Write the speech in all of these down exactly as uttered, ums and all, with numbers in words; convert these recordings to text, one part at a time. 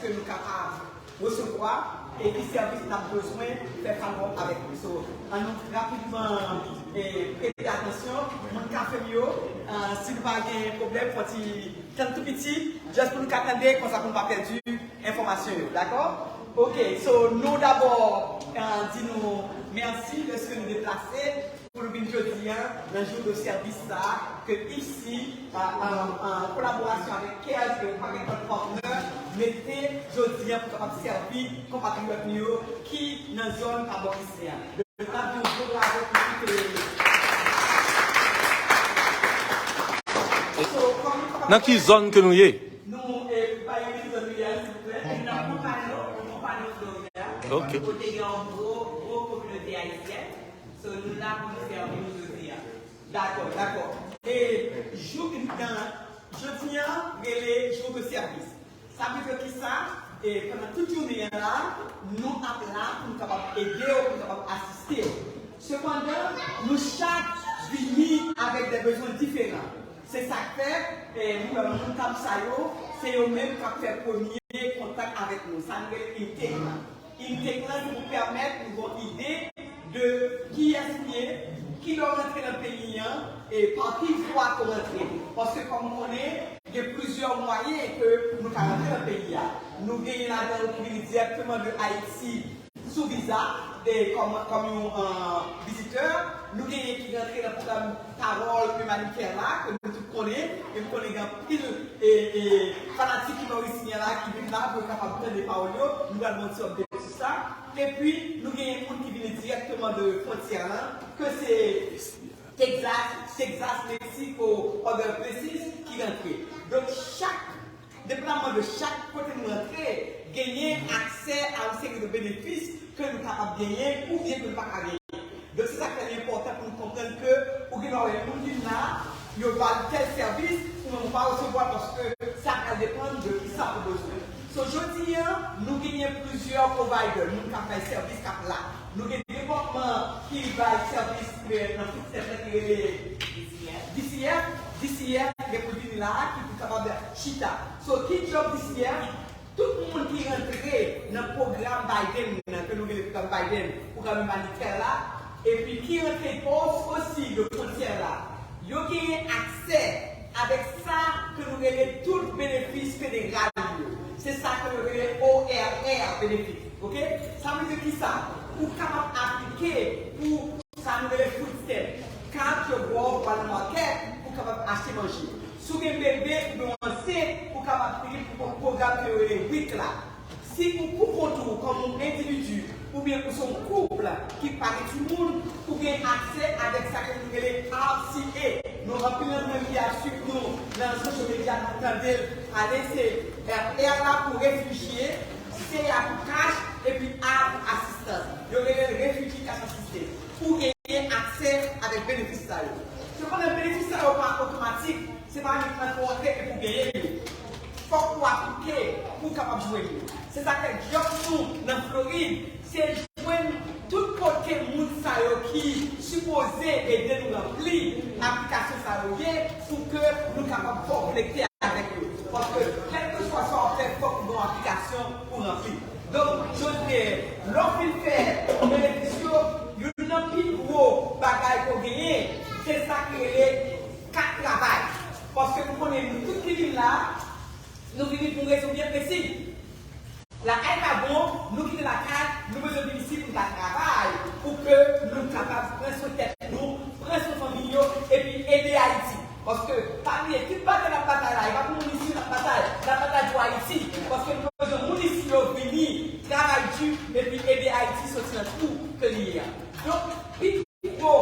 ke nou kapab resevwa e ki sèvis n ap bezwen fè follow up avèk li. So, ann nou rapidman e, prete atansyon, moun kafe m yo, ah, si nou pa gen pwoblèm, fò ti tann tou piti, just pou nou ka tande, konsa pou nou pa pèdi enfòmasyon yo, dakò? Ok, so nou dabò ah, di nou mèsi dèske nou deplase pou nou vin jodi a nan jou de sèvis sa a ke IFSI, ah, ah, an kolaborasyon avèk CARES, ke yon pakèt lòt patnè, mete jodi a pou kapab sèvi konpatriyòt nou yo ki nan zòn pa bò Isle a. Yo t ap di yon gwo bravo pou tout, e, so, kòm nou pa Nan ki zòn ke nou ye? Nou, e, pa yon ki zòn nou ye, silvouplè. Nou nan Pompano, Pompano, Florida. Ok. Kote gen yon gwo, gwo kominote ayisyèn. So, nou la pou nou sèvi nou jodi a. Dakò, dakò. E, jou, nan, jodi a, rele jou de sèvis. Sa vle di kisa? E pandan tout jounen an la, nou ap la pou nou kapab ede w, pou nou kapab asiste w. Sepandan, nou chak vini avèk de bezwen diferan. Se sa k fè, e, nou wè moun tanp sa yo, se yo menm k ap fè premye kontak avèk nou. Sa nou rele intake la. Intake la, se pou pèmèt nou gen yon ide de kiyès nou ye, kilè w rantre nan peyi an, e pa ki vwa ke w rantre. Paske kòm nou konnen, gen plizyè mwayen ke nou ka rantre nan peyi a. Nou genyen ladan yo ki vini dirèkteman de Ayiti sou viza, e kòm, kòm yon, e, vizitè. Nou genyen ki rantre nan pwogram pawòl imanitè la, ke nou tout konnen, e m konnen gen anpil, e, e, fanatik ki Morisyen la ki vin la pou yo kapab tande pawòl yo. Nou pral ba w ti update sou sa. Epi, nou genyen moun ki vini dirèkteman de fwontyè lan, ke se Texas, Texas, Mexico, other places, ki rantre. Donk, chak, depandaman de chak kote nou rantre, genyen aksè a yon seri de benefis ke nou kapab genyen oubyen ke nou pa ka genyen. Donk, se sa k fè li enpòtan pou nou konprann ke ou gen dwa wè moun vin la, yo ba l tèl sèvis, ou menm ou pa resevwa l paske sa pral depann de kisa ou bezwen. So, jodi a, nou genyen plizyè provider, moun k ap bay sèvis k ap la. Nou gen depatman ki bay sèvis, e, nan food stamp la ki rele D C F. D C F, D C F, gen pou vini la, ki pou kapab chita. So, ki job D C F? Tout moun ki rantre nan pwogram Biden nan, ke nou rele pwogram Biden, pwogram imanitè la, epi ki rantre pa osi de fwontyè la, yo genyen aksè avèk sa ke nou rele tout benefis federal yo. Se sa ke yo rele O R R benefit, ok? Sa vle di kisa? Ou kapab aplike pou sa nou rele food stamp. Kat yo ba w pou al nan makèt pou kapab achte manje. Si w gen bebe oubyen w ansent, ou kapab aplike pou pwogram ke yo rele wik la. Si ou pou kont ou kòm yon endividi oubyen ou se yon koup ki pa gen timoun, ou gen aksè avèk sa ke nou rele R C A. Nou anpil nan nou ki ap swiv nou nan social media, nou tande l pale, se R A la pou refijye, C A pou kach, epi A pou asistans. Yo rele l Refugee Cash Assistance. Ou genyen aksè avèk benefis sa yo. Sepandan, benefis sa yo pa otomatik, se pa nèk lan ke w antre epi w genyen yo. Fòk ou aplike pou w kapab jwenn yo. Se sa k fè djòb nou nan Florid, se jwenn tout kote moun sa yo ki sipoze ede nou ranpli aplikasyon sa yo ye pou ke nou kapab fè w konekte avèk yo. Paske kèlkeswa sa w ap fè, fòk ou gen yon aplikasyon pou ranpli. Donk, jodi a, lè w fin fè benefis yo, youn nan pi gwo bagay ke w genyen, se sa ki rele kat travay. Paske nou konnen nou tout ki vin la, nou vini pou yon rezon byen presi. Lakay pa bon, nou kite lakay, nou bezwen vin isit pou n ka travay, pou ke nou kapab pran swen tèt nou, pran swen fanmi yo, epi ede Ayiti. Paske, pa bliye, tout batay n ap batay la, e pa pou moun isi n ap batay, n ap batay pou Ayiti. Paske nou bezwen moun isi yo vini, travay di, epi ede Ayiti soti nan twou ke li ye a. Donk, pi gwo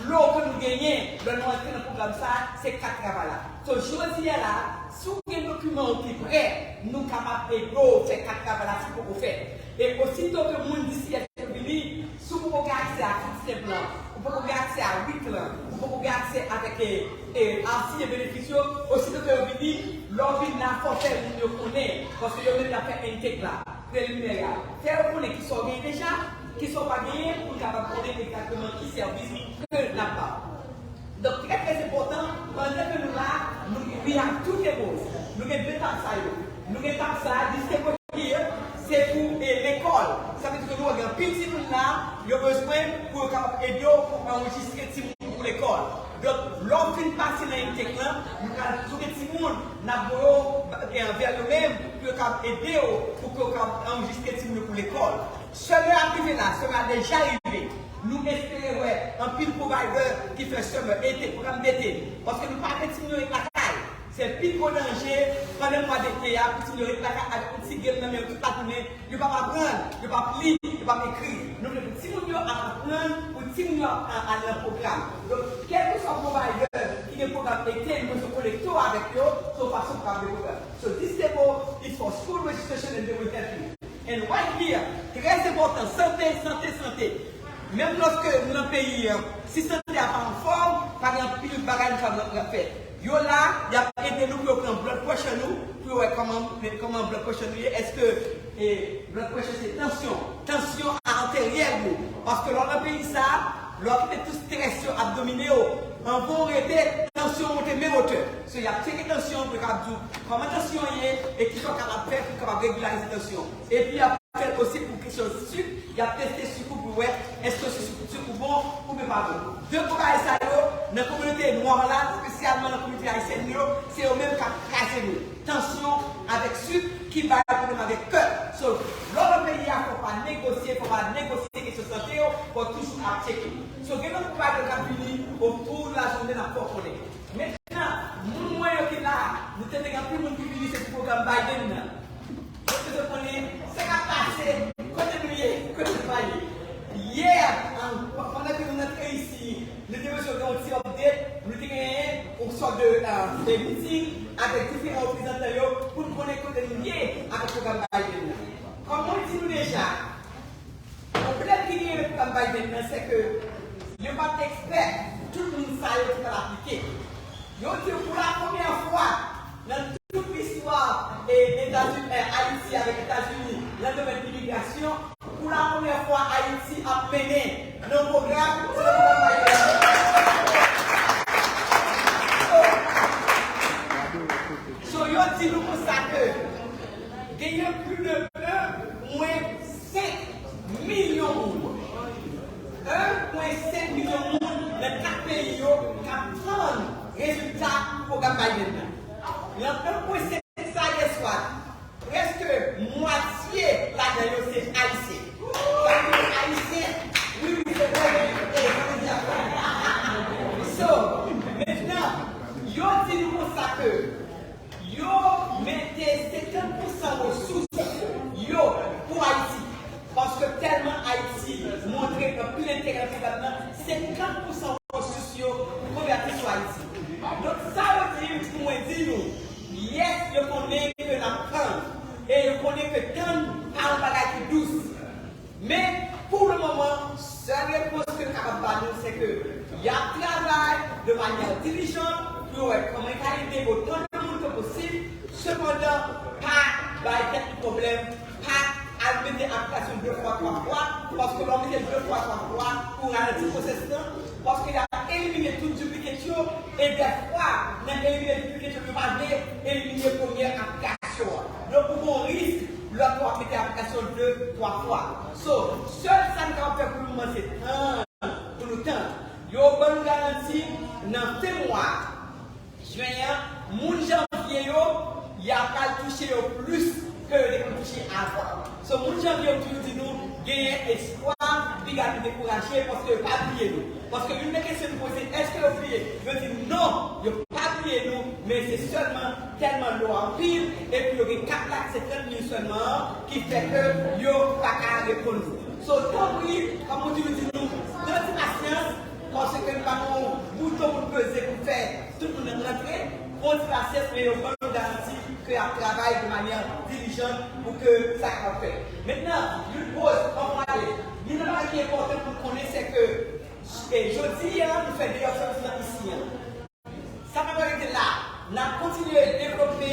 lo ke nou genyen lè nou antre nan pwogram sa a, se kat travay la. So, jodi a la, si w gen dokiman w ki prè, nou kapab ede w fè kat travay la si w poko fè. E osito ke moun D C F yo vini, si w poko gen aksè a food stamp lan, ou poko gen aksè a wik lan, ou poko gen aksè avèk, e, e, R C A benefis yo, osito ke yo vini, lè w vin la, fò w fè moun yo konnen, paske yo menm y ap fè intake la, preliminè a. Fè yo konnen kisa w genyen deja, kisa w pa genyen, pou n kapab konnen egzakteman ki sèvis ke n ap ba w. Donk, trè, trè enpòtan, pandan ke nou la, nou, we have two tables. Nou gen de tab sa yo. Nou gen tab sa a, this table ede w pou anrejistre timoun pou lekòl. Donk, lè w fin pase nan intake lan, nou pral tounen timoun, n ap voye w vè yo menm pou yo kab ede w, pou ke w kab anrejistre timoun yo pou lekòl. Summer ap rive la, summer a deja rive. Nou espere wè anpil provider ki fè summer, ete, pwogram dete. Paske nou pa vle timoun yo ret lakay. Se pi gwo danje pandan mwa dete a pou timoun yo ret lakay avèk yon ti game nan men yo tout latounen. Yo p ap aprann, yo p ap li, yo p ap ekri. Nou vle pou timoun yo ap aprann, pou timoun yo ap al nan pwogram. Donk, kèlkeswa provider ki gen pwogram ete, nou bezwen konekte w avèk yo, se yon fason pou w ap gen pwogram. So this demo is for school registration and they will help you. And right here, trè enpòtan, sante, sante, sante. Menm lòske nou nan peyi an, si sante a pa anfòm, pa gen anpil bagay nou kapab fè. Yo la, y ap ede nou pou yo pran blood pressure nou, pou yo wè kòman, kòman blood pressure nou ye, èske, e, blood pressure se tansyon, tansyon arteryèl nou. Paske lè w nan peyi sa, lè w kite tout strès yo ap domine w, anvan w rete, tansyon w monte menm otè. So, y ap tcheke tansyon pou yo kapab di w kòman tansyon an ye e kisa w kapab fè pou w kapab regilarize tansyon. Epi, y ap fè l osi pou kesyon sik, y ap teste sik ou pou wè èske sik, sik ou bon oubyen pa bon. De bagay sa yo, nan kominote nwa la, espesyalman nan kominote ayisyèn yo, se yo menm k ap kraze nou. Tansyon avèk sik ki bay pwoblèm avèk kè. So, lè w nan peyi a, fò w pa negosye, fò w pa negosye kesyon sante w, fò w toujou ap tcheke. So, gen lòt bagay k ap vini otou lajounen, n ap fè w konnen. Mentnan, moun mwen yo ki la, nou te gen anpil moun ki vini, se pou pwogram Biden nan. Yo te bezwen konnen sa k ap pase, kote nou ye, kote nou pa ye. Yè, an, pandan ke nou rantre isi, nou te bezwen gen yon ti update, nou te genyen yon sòt de, ah, de meeting avèk diferan reprezantan yo pou n konnen kote nou ye avèk pwogram Biden nan. Kòm mwen di nou deja, pwoblèm ki genyen avèk pwogram Biden nan, se ke yo pa t ekspèk tout moun sa yo ki pral aplike. Yo di pou la premyè fwa nan tout listwa e Etazini, e Ayiti avèk Etazini nan domèn imigrasyon, pou la premyè fwa Ayiti ap mennen nan pwogram, se nan pwogram Biden. So, so yo di nou konsa ke genyen plis de en pwen senk milyon moun. En pwen senk milyon moun nan kat peyi yo k ap tann rezilta pwogram Biden nan. Nan en pwen senk sa, guess what? Prèske mwatye ladan yo se Ayisyen. Sa vle di Ayisyen, wi, wi, se vre, wi, e, sa vle di a. So, mentnan, yo di nou konsa ke yo mete senkant pousan resous yo pou Ayiti. Paske tèlman Ayiti montre anpil enterè nan pwogram nan, senkant pousan resous yo konvèti sou Ayiti. Donk, sa yo di pou mwen di nou, yes, yo konnen ke n ap tann, e yo konnen ke tann pa yon bagay ki dous. Men, pou le moman, sèl repons ke m kapab ba nou, se ke y ap travay de manyè dilijan pou yo wè kòman y ka ede otan de moun ke posib. Sepandan, pa bay tèt nou pwoblèm, pa al mete aplikasyon de fwa, twa fwa, paske lè w mete de fwa, twa fwa, ou ralanti pwosès lan, paske y ap elimine tout duplicate yo, e dèfwa, nan elimine duplicate yo, yo pa vle elimine premyè aplikasyon an. Donk, ou gon risk, lè w ap mete aplikasyon de, twa fwa. So, sèl sa n kapab fè pou le moman, se tann, pou nou tann. Yo ban nou garanti, nan fen mwa jen an, moun janvye yo, y ap pral touche yo plis ke yo te konn touche avan. So, moun janvye yo toujou di nou genyen espwa, piga nou dekouraje, paske yo pa bliye nou. Paske youn nan kesyon nou poze, èske yo bliye? Yo di non, yo pa bliye nou, men se sèlman tèlman lò anpil, epi yo gen kat lak senkant mil sèlman an, ki fè ke yo pa ka reponn nou. So, tanpri, kòm moun toujou di nou, pran ti pasyans, paske n pa gon bouton pou n peze pou n fè tout moun rantre, pran ti pasyans, men yo ban nou garanti ke y ap travay de manyè dilijan pou ke sa kapab fèt. Mentnan, youn poz, anvan ale, youn nan bagay ki enpòtan pou n konnen, se ke, e, jodi a, nou fè day of service lan isi an. Sa pa t arete la. N ap kontinye devlope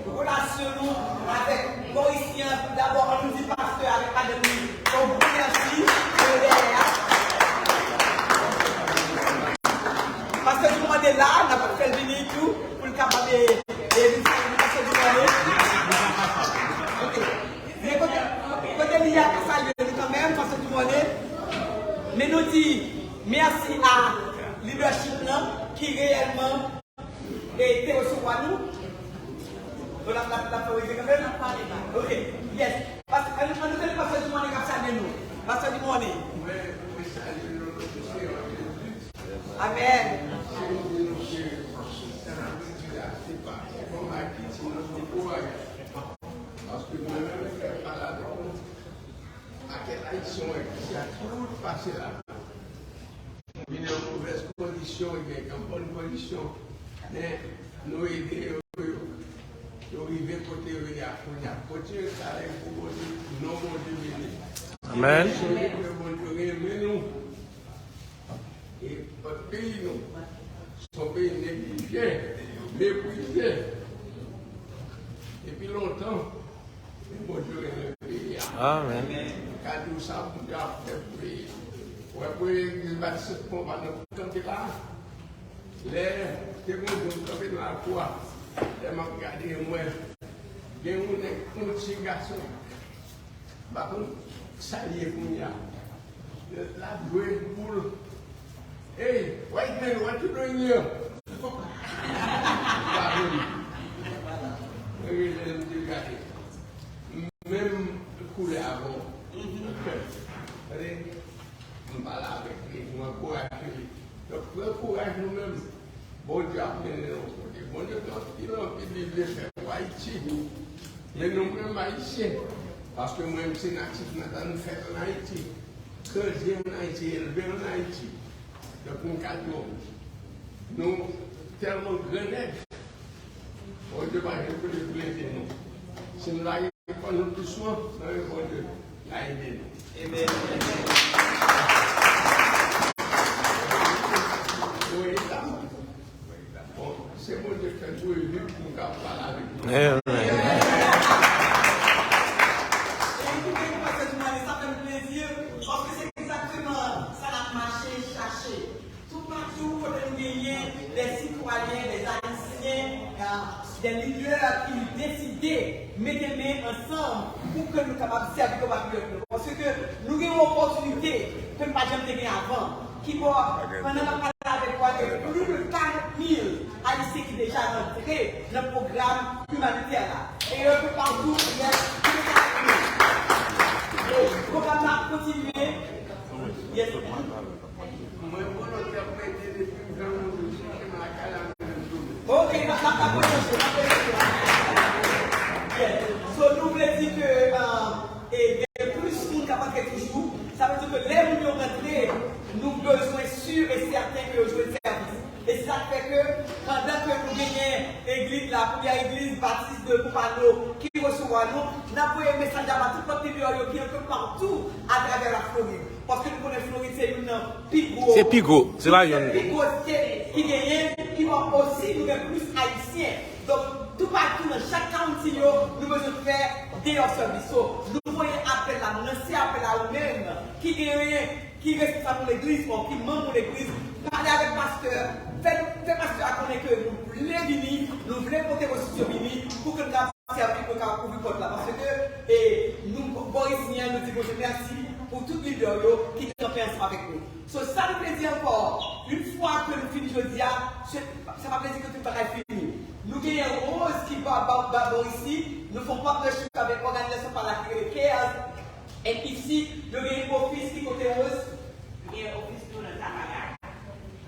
relasyon nou avèk bò isi an. Dabò, ann nou di pastè avèk madanm li yon gwo mèsi pou yo dèyè a. Pastè Dumornay la, n ap fè l vini tou pou l kapab, e, e, vin salye nou, pastè Dumornay. Ok. Men kote, kote li a ka salye nou kanmenm, pastè Dumornay. Men nou di, Mèsi a lidèchip lan ki reyèlman e te resevwa nou. Bon, l ap, l ap, l ap fè rive kanmenm? Ok, yes. Pas-, ann, ann nou tande pastè Dumornay k ap salye nou. Pastè Dumornay. Amèn. Paske mwen menm, mwen fè pale avèk nou. Pakèt Ayisyen wè ki sa tout pase la. Vin an movèz kondisyon, gen an bòn kondisyon. Men nou ede yo, yo, yo rive kote yo ye a kounye a. Kontinye travay pou Bondye, non Bondye beni. Amèn. Sonje ke Bondye renmen nou. E peyi nou, se yon peyi neglije, meprize. Depi lontan, men Bondye renmen peyi a. Amèn. Ka di w sa Bondye ap fè pou peyi a. Ou wè premye legliz batis Pon pa nan kanpe la. Lè te gon moun kanpe nan lakou a, lè m ap gade, m wè gen yon nèg, yon ti gason. M pa konn sa l ye kounye a. L ap jwe boul. Hey, white man, what you doing here? M pa konn. Mwen rele l, m di l gade. M menm koulè avè w. Tande, m pale avèk li, m ankouraje li. Donk, pran kouraj nou menm. Bondye ap mennen nou yon kote. Bondye gen anpil, anpil li vle fè pou Ayiti. Men nou menm Ayisyen, paske mwen menm se natif natal, m fèt ann Ayiti, grandi ann Ayiti, elve ann Ayiti. Donk, m ka di w, nou tèlman gran nèg, Bondye pa janm kote pou l ede nou. Si nou lage kò nou dousman, nan men Bondye, l a ede nou. Amèn. Bon, se Bondye k fè nou rive pou nou ka pale avèk nou. Amèn. E nou gen pastè Dumornay, sa fè m plezi, paske se egzakteman sa n ap mache chache. Toupatou kote nou genyen de sitwayen, de Ayisyen, de lidè ki deside mete men ansanm pou ke nou kapab sèvi konpatriyòt nou. Paske nou gen yon opòtinite ke n pa janm te gen avan. Kibò, pandan n ap pale avèk ou a, gen plis de karant mil Ayisyen ki deja rantre nan pwogram imanitè la. E yo toupatou, yes, pwogram la ap kontinye. Yes. Mwen volontè pou ede depi m gran moun sou chemen lakay la, mwen menm tou. Ok, n ap, n ap, n ap relanse, n ap relanse. Yes. So, nou vle di ke, um, e, gen plis moun k ap antre toujou. Sa vle di ke lè moun yo rantre, nou bezwen si e sèten ke yo jwenn sèvis. E se sa k fè ke, pandan ke nou genyen egliz la, premyè egliz batis de Poupano ki resevwa nou, n ap voye mesaj la ba tout lòt lidè yo ki anpe patou atravè Laflorid. Paske nou konnen Florid se youn nan pi gwo, se pi gwo, se pa youn, pi gwo state ki genyen, ki fè osi nou gen plis Ayisyen. Donk, toupatou nan chak county yo, nou bezwen fè day of service. So, nou voye apèl la, nou lanse apèl la ou menm ki genyen, ki responsab yon legliz, ou ki manm yon legliz, pale avèk pastè, fè, fè pastè a konnen ke nou vle vini, nou vle pote resous yo vini, pou ke nou ka sèvi pou ka ouvri pòt la, paske, e, nou, bò isi a, nou di Bondye mèsi pou tout lidè yo ki kanpe ansanm avèk nou. So, sa nou vle di ankò, yon fwa ke nou fini jodi a, se, sa pa vle di ke tout bagay fini. Nou genyen Rose ki ba, ba, ba bò isi, nou fè yon partnership avèk òganizasyon pa la ki rele CARES, e isi, nou genyen ofis ki kote Rose? Gen ofis nou nan Tamarac.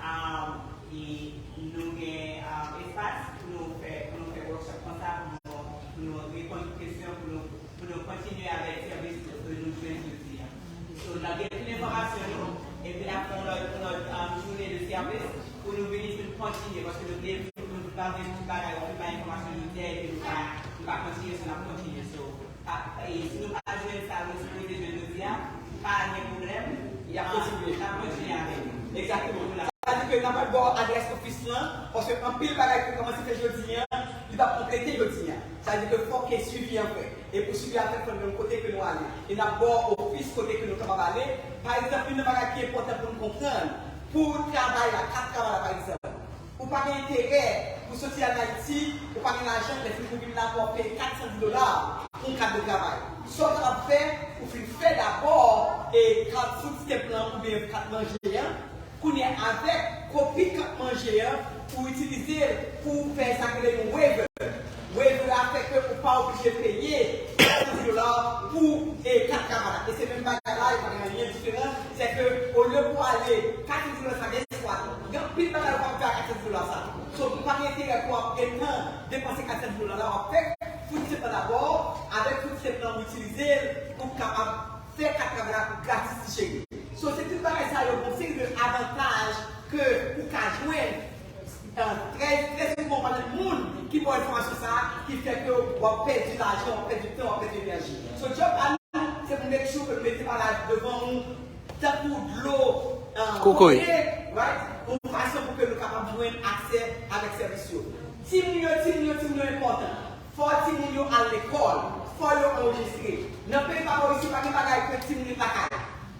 Um, e nou gen, um, espas pou nou fè, pou nou fè workshop konsa, pou nou, pou nou reponn kesyon, pou nou, pou nou kontinye avèk sèvis ke nou jwenn jodi a. So, n ap gen tout enfòmasyon nou, epi n ap fè yon lòt, yon lòt, um, jounen de sèvis pou nou vini, pou nou kontinye, paske nou vle, nou pa vle tout bagay, ou fin bay enfòmasyon jodi a, epi nou pa, nou pa kontinye, so n ap kontinye. So, A, e si nou pa jwenn sa nou sipoze jwenn jodi a, pa gen pwoblèm. Y ap kontinye. N ap kontinye avèk. Egzakteman. Sa vle di ke n ap al ba w adrès ofis lan, paske anpil bagay ke nou kòmanse fè jodi a, li p ap konplete jodi a. Sa vle di ke fòk ke swivi an fèt. E pou swivi a fèt, fòk nou gen yon kote ke nou ale. E n ap ba w ofis kote ke nou kapab ale. Pa egzanp, youn nan bagay ki enpòtan pou nou konprann, pou travay la, kat travay la, pa egzanp. Ou pa gen enterè pou soti ann Ayiti, ou pa gen lajan, lè fini pou vin la pou w ap peye kat san dis dola pou yon kat de travay. Sa w kapab fè, ou fin fè dabò e kat food stamp lan oubyen kat manje an, tounen avèk kopi k ap manje an pou itilize l pou fè sa k rele yon waiver. Waiver a fè ke ou pa oblije peye kat san dola pou e kat kavana. E se menm bagay la, e pa gen anyen diferan. Se ke olye pou ale kat san dola sa, guess what? Gen anpil bagay ou kapab fè ak kat san dola sa. So, ou pa gen enterè pou ap gentan depanse kat san dola la, w ap fè food stamp lan dabò, avèk food stamp lan ou itilize l pou kapab fè kat travay la gratis ti cheri. So, se tout bagay sa yo, gon seri de avantaj ke ou ka jwenn. Trè, trè souvan, w pa jwenn moun ki ba w enfòmasyon sa a, ki fè ke w ap pèdi lajan, w ap pèdi tan, w ap pèdi enèji. So, job pa nou, se pou make sure ke nou mete bagay devan nou, tankou dlo, kokoye, right? Yon fason pou ke nou kapab jwenn aksè avèk sèvis yo. Timoun yo, timoun yo, timoun yo enpòtan. Fò timoun yo al lekòl, fò yo anrejistre. Nan peyi pa bò isi, pa gen bagay ke timoun ret lakay.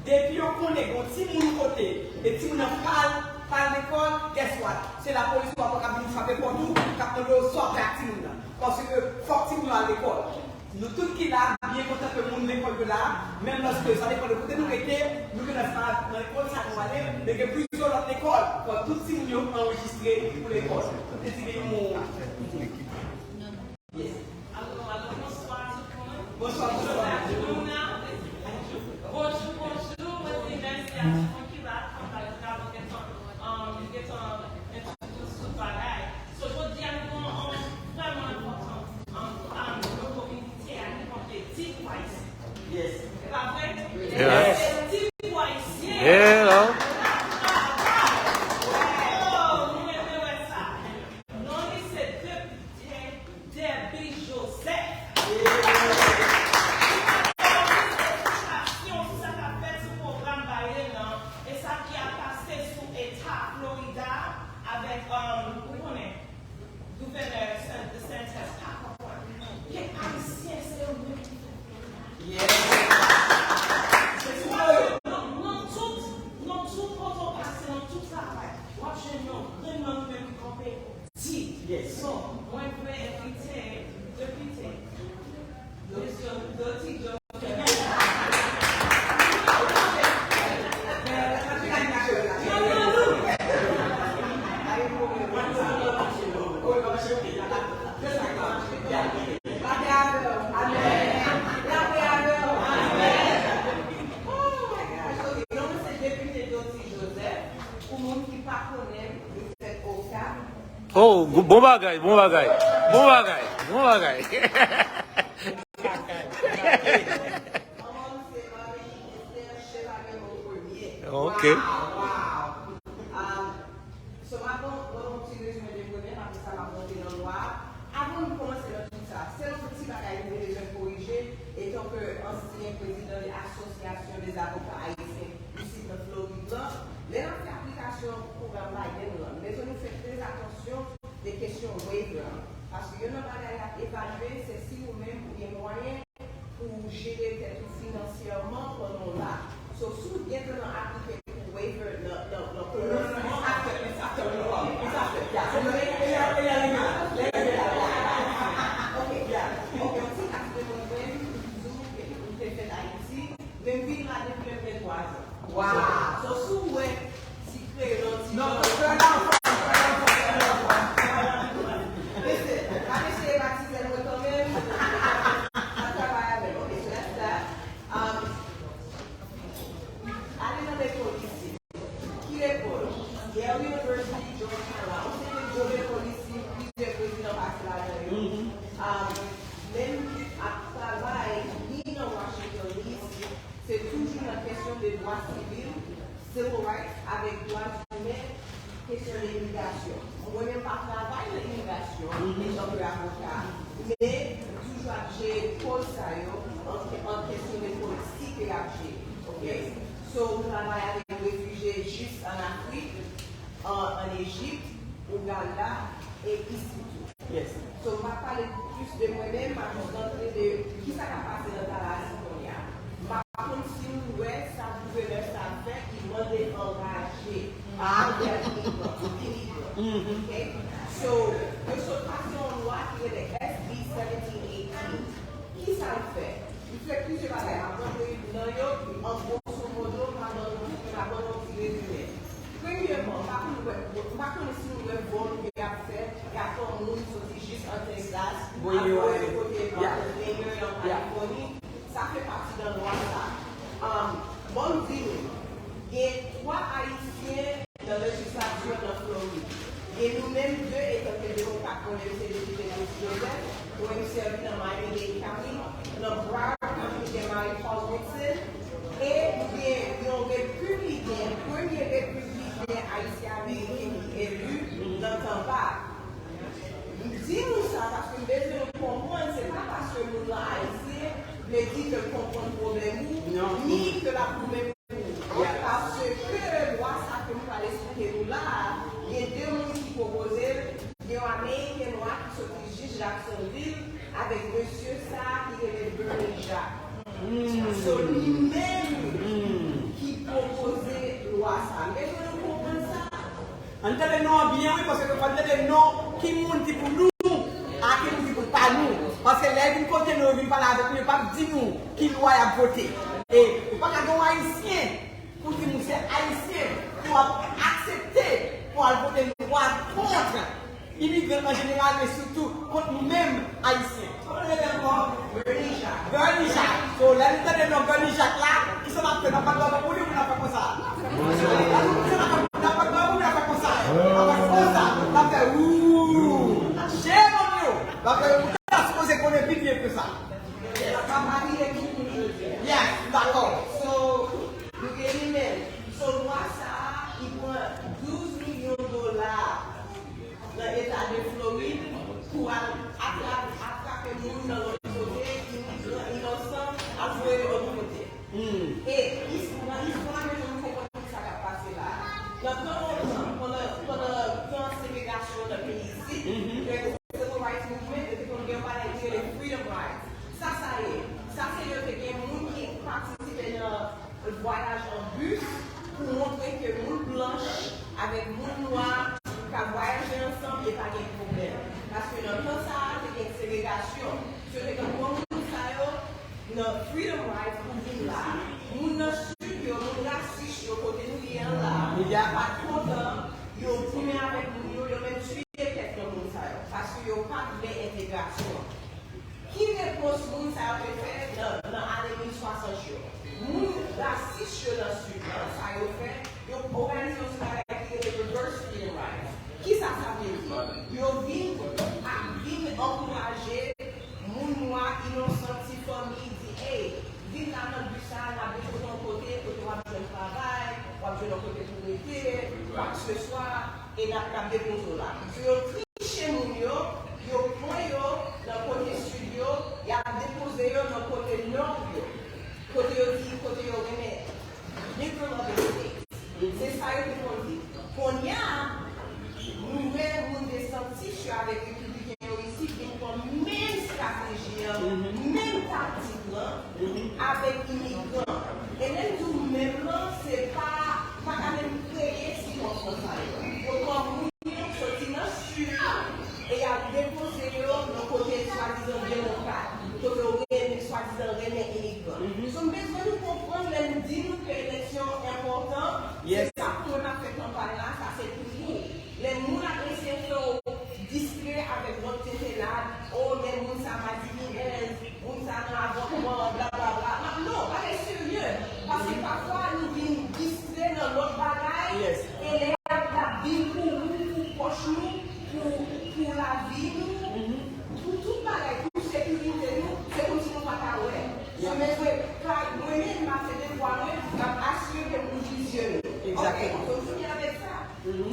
Depi yo konnen gon timoun yon kote, e timoun nan pral, pral lekòl, guess what? Se lapolis ou ap, k ap vin frape pòt ou, k ap mande w sa w fè ak timoun nan. Paske fòk timoun yo al lekòl. Nou tout ki la, byen kontan ke moun lekòl yo la, menm lòske sa depann de kote nou rete, nou gen nan sa, nan lekòl sa nou ale, men gen plizyè lòt lekòl, fò tout timoun yo anrejistre pou lekòl. Te di gen yon mo. Yes. Alo, alo, bonswa tout moun. Bonswa, bonswa. Bonswa tout moun nan. Bonjou, bonjou. Mwen di mèsi a tout moun ki la, k ap gade travay gentan, um, gentan entwodui tout bagay. So, jodi a, nou gen yon vrèman enpòtan, um, um, nan kominote a, li rele Deep Voice. Yes. E pa vre? Yes. Deep Voice, yeah. Yeah. Oh, nou renmen wè sa. Non li se Depite Derby Joseph. Li pa gen okenn esplikasyon sou sa k ap fèt sou pwogram Biden nan e sa ki ap pase sou eta Florida avèk, um, ou konnen, gouvènè DeSantis pa konprann. Kèk Ayisyen, se yo menm ki fè Florida. Yes. Nan, nan tout, nan tout kote w pase, nan tout travay, w ap jwenn yon grenn manm menm ki kanpe. Di. Yes. So, mwen vle envite depite Doti, Doti, Doti. Oh, bon bagay, bon bagay. Bon bagay, bon bagay. Ok. So, m ap ban, ban yon ti rezime de premye, apre sa, m ap monte nan lwa a. Avan nou kòmanse nan tout sa, se yon ti bagay nou te bezwen korije, etan ke ansyen prezidan de Association des Avocats Haïtiens isit nan Florid la, lè n ap fè aplikasyon pwogram Biden lan, bezwen nou fè trè atansyon de kesyon waiver an. Paske youn nan bagay y ap evalye, se si ou menm ou gen mwayen pou w jere tèt ou finansyèman pandan w la. So, si w gentan nan aplike pou waiver nan, nan, nan kòmansman, ok, ok, yon ti aspè mwen menm, m di w ke m te fèt Ayiti, men m vin la depi lè m gen twa zan. Wow. So, si w wè ti kreyòl, ti... Non, fè l anfòm, fè l anfòm, fè l anfòm. Mesye, pa eseye batize mwen kanmenm. N ap travay avè l. Ok, so that's that. Um, ale nan lekòl isit. Ki lekòl? Yale University, Georgetown la. Ou se ke Joe lekòl isit, plizyè prezidan pase ladan yo. Um, menm ap travay ni nan Washington isit, se toujou nan kesyon de dwa sivil, civil rights, avèk dwa imen, kesyon de imigrasyon. Mwen menm pa travay nan imigrasyon, etanke avoka, men m toujou ap jere koz sa yo, an, an kesyon de polisi ke y ap jere. Ok? So, m travay avèk refijye jis ann Afrik, an, ann Ejip, Ouganda, e isit tou. Yes. So, m pa pale plis de mwen menm, m ap jis rantre de kisa k ap pase nan Tallahassee kounye a. M pa konn si nou wè sa gouvènè sa fè, ki mande anraje, anvè imigran, imigran. Ok? So, yo sot pase yon lwa ki rele S B seventeen eighteen. Kisa l fè? Li fè plizyè bagay. M ap rantre nan yo, an gwoso modo, m ap ban nou, m ap ban nou yon ti rezime. Premye Kalifòni, sa fè pati nan lwa sa. Um, bon, m di nou, gen twa Ayisyen nan lejislati an nan Florid. Gen nou menm de, etanke demokrat, mwen menm se depite Joseph, mwen m sèvi nan Miami-Dade County, nan Broward County, gen Mary Paul Woodson, e nou gen yon repibliken, premye repibliken ayisyen-ameriken ki eli nan Tampa. M di nou sa paske m bezwen nou konprann, se pa paske moun lan ayisyen vle di ke l konprann pwoblèm ou, ni ke l ap goumen pou ou. Paske lwa sa ke m pral esplike nou la a, gen de moun ki pwopoze l, gen yon Ameriken nwa ki soti jis Jacksonville avèk mesye sa a ki rele Bernie Jacques. So, li menm ki pwopoze lwa sa a. M bezwen nou konprann sa. Ann tande non an byen, wi, paske fò n tande non ki moun ki pou nou, a ki moun ki pou pa nou. Paske lè yo vin kote nou, yo vin pale avèk nou, yo p ap di nou ki lwa y ap vote. E ou pa ka gen yon Ayisyen pou di moun se Ayisyen, pou w ap aksepte pou w al vote lwa kont imigran an jeneral, men sitou kont nou menm Ayisyen. Kòman l rele ankò? Bernie Jacques. Bernie Jacques. So, lè nou tande non Bernie Jacques la, kisa n ap fè? N ap bat bravo pou li oubyen n ap fè konsa? N ap fè konsa. N ap fè konsa. N ap fè konsa. N ap fè wouuu. Shame on you. N ap fè, ou ta sipoze konnen pi byen ke sa. Yes, dakò. So, nou gen li menm. So, lwa sa a, li pran douz milyon dola nan eta de Florid pou al atra-, atrape moun nan lòt kote, imigran inosan, al voye yo lòt kote. E, nan istwa, nou konprann ki sa k ap pase la a. Nan tan lontan, pandan, pandan tan segregasyon nan peyi isit, lè Civil Rights Movement, yo te konn gen yon bagay ki rele Freedom Rides. Sa sa ye? Sa se yo te gen moun ki patisipe nan vwayaj an bis pou montre ke moun blanch avèk moun nwa ka vwayaje ansanm e pa gen pwoblèm. Paske nan tan sa a, te gen segregasyon. So, yo te konn pran moun sa yo nan Freedom Rides pou vin la. Moun nan sid yo, moun rasis yo, kote nou ye an la, pa t kontan, yo goumen avèk moun yo, yo menm tiye kèk nan moun sa yo, paske yo pa t vle entegrasyon. Ki repons moun sa yo te fè nan, nan ane mil swasant yo? Moun rasis yo nan Sid lan, sa yo fè, yo òganize yon seri bagay ki rele Reverse Freedom Rides. Kisa sa vle di? Yo vin, a, vin ankouraje moun nwa inosan, ti fanmi, di, ey, vin la nan bis sa a, n ap depoze w yon kote, kote w ap jwenn travay, w ap jwenn yon kote pou rete, kwakseswa, e n ap, n ap depoze w la. So, yo triche moun yo, yo pran yo nan kote sid yo, y ap depoze yo nan kote nò yo. Kote yo di, kote yo renmen, Negro Loving State. Se sa yo te konn di. Kounye a, nou wè moun DeSantis yo avèk repibliken yo isit vin pran menm estrateji an, menm taktik lan, avèk imigran. E lè m di w menm lan, se pa, pa ka menm kreye sitwasyon sa yo. Yo pran moun yo soti nan sid la, e y al depoze yo nan kote swadizan demokrat, kote yo renmen, swadizan renmen imigran. So, m bezwen nou konprann lè m di nou ke eleksyon enpòtan, se pa pou mwen m ap fè kanpay la, sa se pou nou. Lè moun ap eseye fè w distrè avèk lòt tintenad, o, men moun sa madivinèz, moun sa nan avòtman, blablabla. Non, bagay serye. Paske pafwa nou vin distrè nan lòt bagay, e lè y ap, y ap vin pou ou, pou pòch nou, pou, pou lavi nou, pou tout bagay, pou sekirite nou, se kòmsi nou pa ka wè. So, mezanmi, mwen menm, m ap fè devwa mwen, m ap asire ke moun ouvri zye nou. Oke, so, fini avèk sa.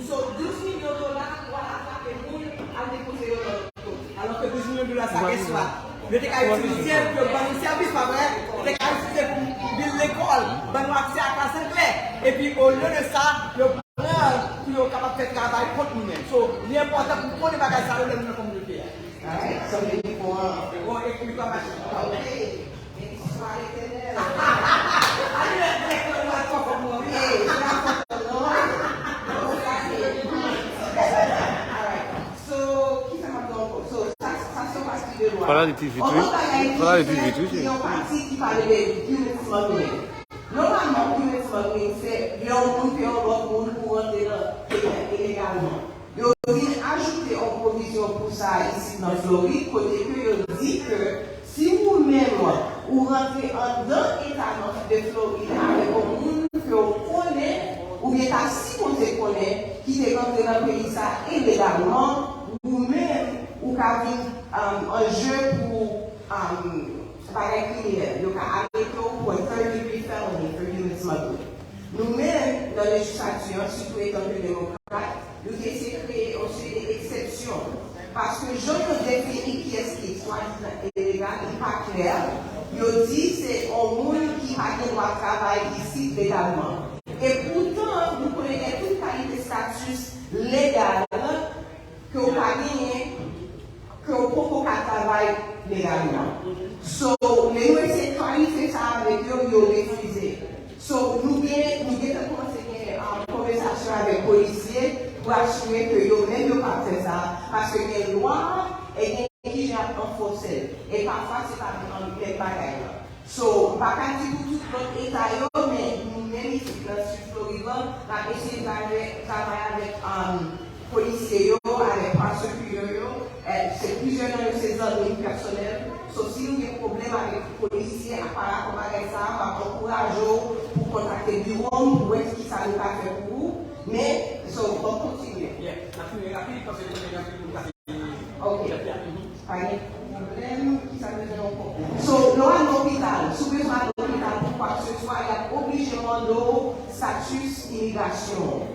So, douz milyon dola pou al atrape moun, al depoze yo nan lòt kote. Alò ke douz milyon dola sa, guess what? Yo te ka itilize l pou yo ban nou sèvis, pa vre? Yo te ka itilize l pou vin lekòl, ban nou aksè a klas anglè. Epi, olye de sa, yo pran l pou yo kapab fè travay kont nou menm. So, li enpòtan pou nou konnen bagay sa yo lè nou nan kominote a. Alright, so, bon, e pou li pa mache. Ok. Men istwa etènèl. Alright. So, kisa m ap di ankò? So, sa, sa se yon pati de lwa. Fò l ale pi vit, wi. Fò l ale pi vit, wi, cheri. Yon pati ki pale de human smuggling. Nòmalman, human smuggling, se lè yon moun peye yon lòt moun pou rantre nan peyi a ilegalman. Yo vin ajoute yon pwovizyon pou sa isit nan Florid, kote ke yo di ke si ou menm ou rantre anndan eta de Florid avèk yon moun ke w konnen oubyen ta sipoze konnen ki te rantre nan peyi sa ilegalman, ou menm ou ka vin um, an je pou um, bagay kriminèl. Yo ka arete w pou yon third degree felony for human smuggling. Nou menm, nan lejislatè an, sitou etan ke demokrat, nou te eseye kreye yon seri de eksepsyon. Paske jan yo defini kiyès ki swadizan ilegal, li pa klè. Yo di se yon moun ki pa gen dwa travay isit legalman. E poutan, nou konnen gen tout kalite status legal ke w pa genyen, ke w poko ka travay legalman. So, lè nou eseye klarifye sa avèk yo, yo refize. So, nou gen, nou gentan kòmanse gen um, konvèsasyon avèk polisye pou asire ke yo menm yo pa fè sa, paske gen lwa e gen ki jan ap anfòse l. E pafwa se pa menm bagay lan. So, m pa ka di pou tout lòt eta yo, men nou menm isit nan Sid Florid lan, n ap eseye travay, travay avèk um, polisye yo, avèk prosecutor yo. Eh, se plizyè nan yo se zanmi m pèsonèl. So, si nou gen pwoblèm avèk polisye ak parapò bagay sa a, m ap ankouraje w pou kontakte biwo m pou wè kisa nou ka fè pou ou. Men, so, m ap kontinye. Yeah, n ap fini rapid, paske konnen gen anpil moun k ap Ok. Pa gen pwoblèm, ki sa bezwen ankò? So, lè w al lopital, si w bezwen al lopital pou kwakeseswa, y ap oblije mande w status imigrasyon.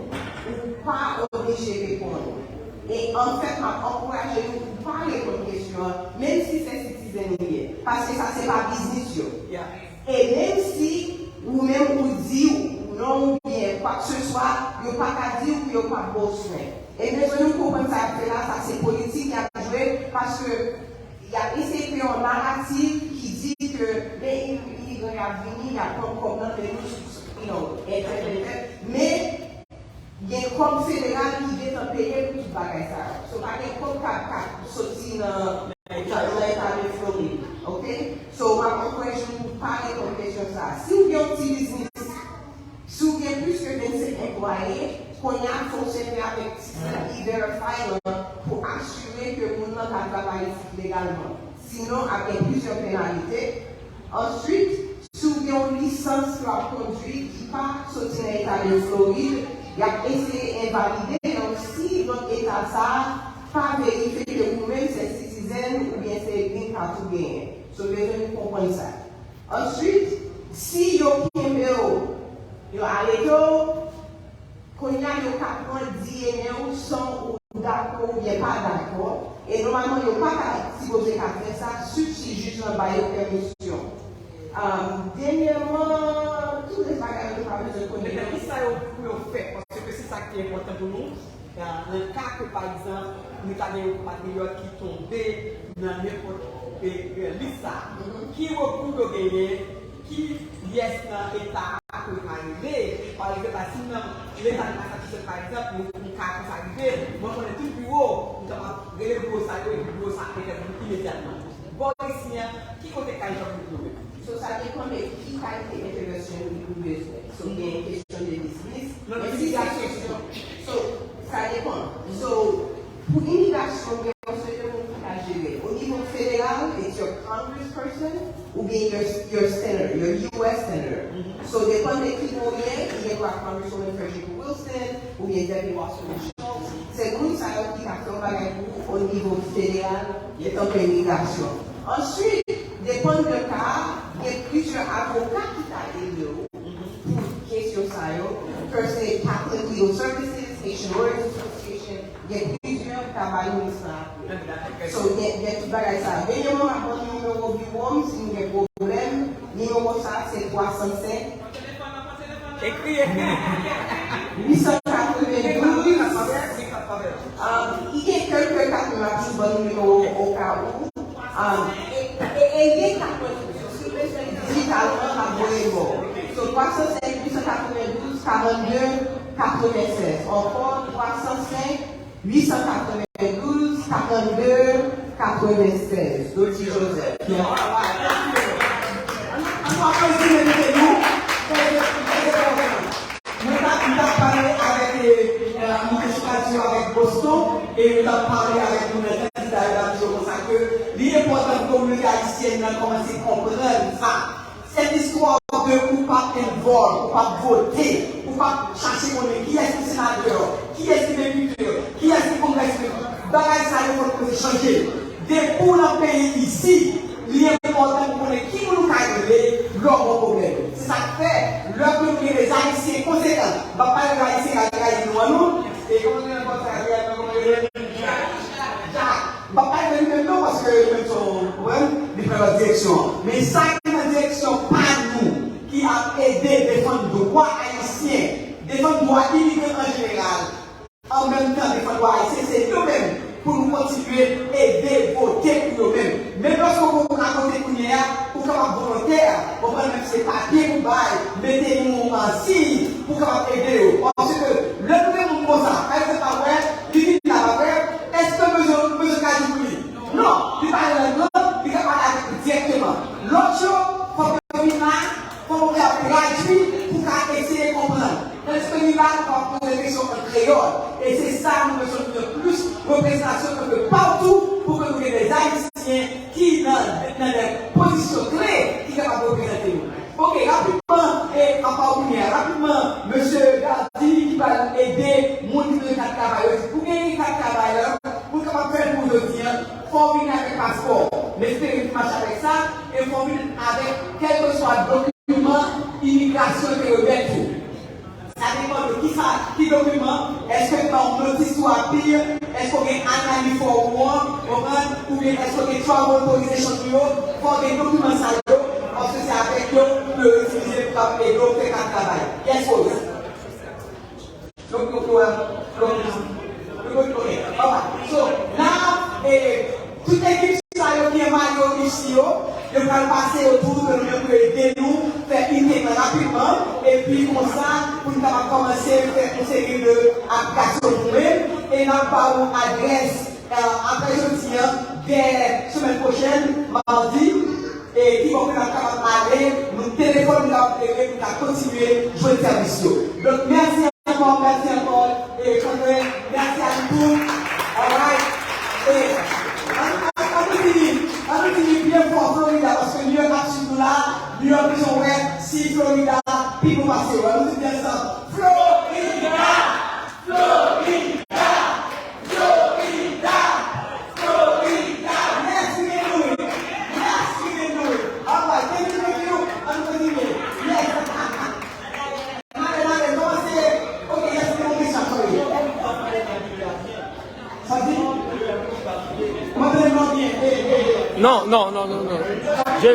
Ou pa oblije reponn. E anfèt, m ap ankouraje nou pou pa reponn kesyon an, menm si se citizen ou ye, paske sa se pa biznis yo. E menm si ou menm ou di ou non ou byen kwakeseswa, yo pa ka di w ke yo p ap ba w swen. E mezanmi, w konprann sa y ap fè la, sa se politik y ap jwe, paske y ap eseye kreye yon naratif ki di ke men im- imigran y ap vini, y ap pran kòb nan men nou, you know, et cetera. Men gen kòb federal ki gentan peye pou tout bagay sa yo. So, pa gen kòb k ap, k ap soti nan, nan eta de Florid, oke? So, m ap ankouraje nou pou pa reponn kesyon sa a. Si w gen yon ti biznis, si w gen plis ke vennsenk anplwaye, kounye a fò w sèvi avèk sistèm E-Verify lan pou asire ke moun nan ka travay isit legalman. Sinon, ap gen plizyè penalite. Answit, si w gen yon lisans ke w ap kondwi ki pa soti nan eta de Florid, y ap eseye envalide l si lòt eta sa a pa verifye ke ou menm se citizen oubyen se green card ou genyen. So, bezwen nou konprann sa. Answit, si yo kenbe w, yo arete w, kounye a yo ka pran D N A w san ou dakò oubyen pa dakò, e nòmalman yo pa ka sipoze ka fè sa, sif si jij lan ba yo pèmisyon. Um, dènyèman, tout rès bagay yo nou pa bezwen konnen. Metan, kisa yo pou yo fè? Paske se sa ki enpòtan pou nou. Nan ka ke, pa egzanp, nou ta gen yon konpatriyòt ki tonbe nan nenpòt, e, e, lis sa a, ki rekou yo genyen, ki pyès nan eta a ke yo ka rele, pa egzanp, si m nan leta de Massachusetts, pa egzanp, yon, yon ka konsa rive, mwen konnen tout biwo, m kapab rele biwo sa yo, epi biwo sa entèvni imedyatman. Bò isi a, ki kote kay sa pou yo? So, sa depann de ki kalite entèvansyon ou bezwen. So, gen kesyon de biznis, men si se kesyon, so, sa depann. So, pou imigrasyon, gen yon seri de moun ki ka jere. O nivo federal, it's your congressperson oubyen your, your senator, your U S senator. So, depann de ki bò w ye, li gen dwa Congresswoman Frederica Wilson oubyen Deputy Wasserman Schultz. Se moun sa yo ki ka fè yon bagay pou ou o nivo federal, etan ke imigrasyon. Answit, depann de ka a, gen plizyè avoka ki ka ede w pou kesyon sa yo. Ke se Catholic Legal Services, Haitian Lawyers Association, gen plizyè k ap bay nou sa. So, gen, gen tout bagay sa. Dènyèman, m ap ban nou nimewo biwo m si nou gen pwoblèm. Nimewo sa a se twa san senk. Ekri, ekri. Uit san katrevendouz. Um, li gen kèlke kat, men m ap jis ban nou nimewo oka ou. Um, e, e, e li gen katrevendouz. So, si w bezwen dijitalman, m ap voye l ba w. So, twa san senk, uit san katrevendouz, karannde, katrevensèz. Ankò, twa san senk, uit san katrevendouz, karannde, katrevensèz. Doti Joseph. Ann aplodi, mèt nou. Mwen ta, m ta pale avèk, eh, eh, Minisipalite yo avèk Boston, e m ta pale avèk nou nan kandida yo, m ta di yo konsa ke li enpòtan pou kominote ayisyèn nan kòmanse konprann sa. ke ou p ap envòlv, ou p ap vote, ou p ap chache konnen kiyès ki senatè, kiyès ki depite, kiyès ki kongresmen. Bagay sa yo fòk yo chanje. Depi w nan peyi isit, li enpòtan pou konnen ki moun ou ka rele lè w gen yon pwoblèm. Se sa k fè, lè ke nou gen de Ayisyen konsekan, m ap pale de Ayisyen k al trayi nou an, non? E kòman se nan pòt sa, kòman se nan pòt sa? M p ap pale de li menm non, paske li menm se yon, ou konprann, li pran lòt direksyon. Men sa ki nan direksyon pa nou, ki ap ede defann dwa ayisyen, defann dwa imigran an jeneral, an menm tan defann dwa ayisyen, se nou menm pou nou kontinye ede vote pou yo menm. Menm lòske w poko ka vote kounye a, ou kapab volontè, ou pran menm se papye pou bay, mete yon, uh, siy pou kapab ede yo. Paske lè nou gen moun konsa, pa egzanp, pa vre, li vin la, pa vre, èske nou bezwen, nou bezwen tradui pou li? Non, li pale lang lan, li ka pale avèk nou dirèkteman. Lòt yo, fòk yo vin la, fòk yo ka tradui pou ka eseye konprann. Tandis ke li la, nou ka poze kesyon an kreyòl. E se sa nou bezwen pou gen plis reprezantasyon tanke patou pou ke nou gen de Ayisyen ki nan, nan de pozisyon kle ki kapab reprezante nou. Ok, rapidman, e apa w kounye a, rapidman, mesye Dardy ki pral ede moun ki bezwen kat travay yo. Pou genyen kat travay la, pou l kapab fè l pou jodi a, fò w vin avèk paspò. M espere w mache avèk sa, e fò w vin avèk kèlkeswa dokiman imigrasyon ke yo remèt ou. Sa depann de kisa, ki dokiman, èske yo ba w notis ou apil, èske w gen analiz fò ou an, konprann, oubyen èske w gen travel authorization pou yo, fò w gen dokiman sa yo, paske se avèk yo pou yo itilize pou k ap ede w fè kat travay. Yes, Rose. Donk, donk, donk, donk, donk, ok, alright. So, la, e, tout ekip sa yo ki an mayo isi yo, yo pral pase yo tou, ke nou menm pou yo ede nou fè intake lan rapidman, epi konsa, pou nou kapab kòmanse fè yon seri de aplikasyon nou menm, e n ap ba ou adrès, e, apre jodi a, dè semèn pwochèn, madi, e ki bò ke n ap kapab ale, nou telefòn nou ap rele pou n ka kontinye jwenn sèvis yo. Donk, mèsi ankò, mèsi ankò, e Kandre, mèsi a nou tout. Alright. E, an, an, an nou fini, an nou fini byen fò Florida, paske New York ap swiv nou la, New York bezwen wè si Florida pi bon pase yo. An nou di byen ansanm. Florida! Florida! Florida! Florida! Yes, we can do it! Yes, we can do it! Alright, thank you, thank you. An nou kontinye. Yes! N ale, n ale, kòmanse. Ok, yes, we can do it. Sorry. Sa di? Mwen tande nou byen. Hey, hey, hey. Non, non, non, non, non. Je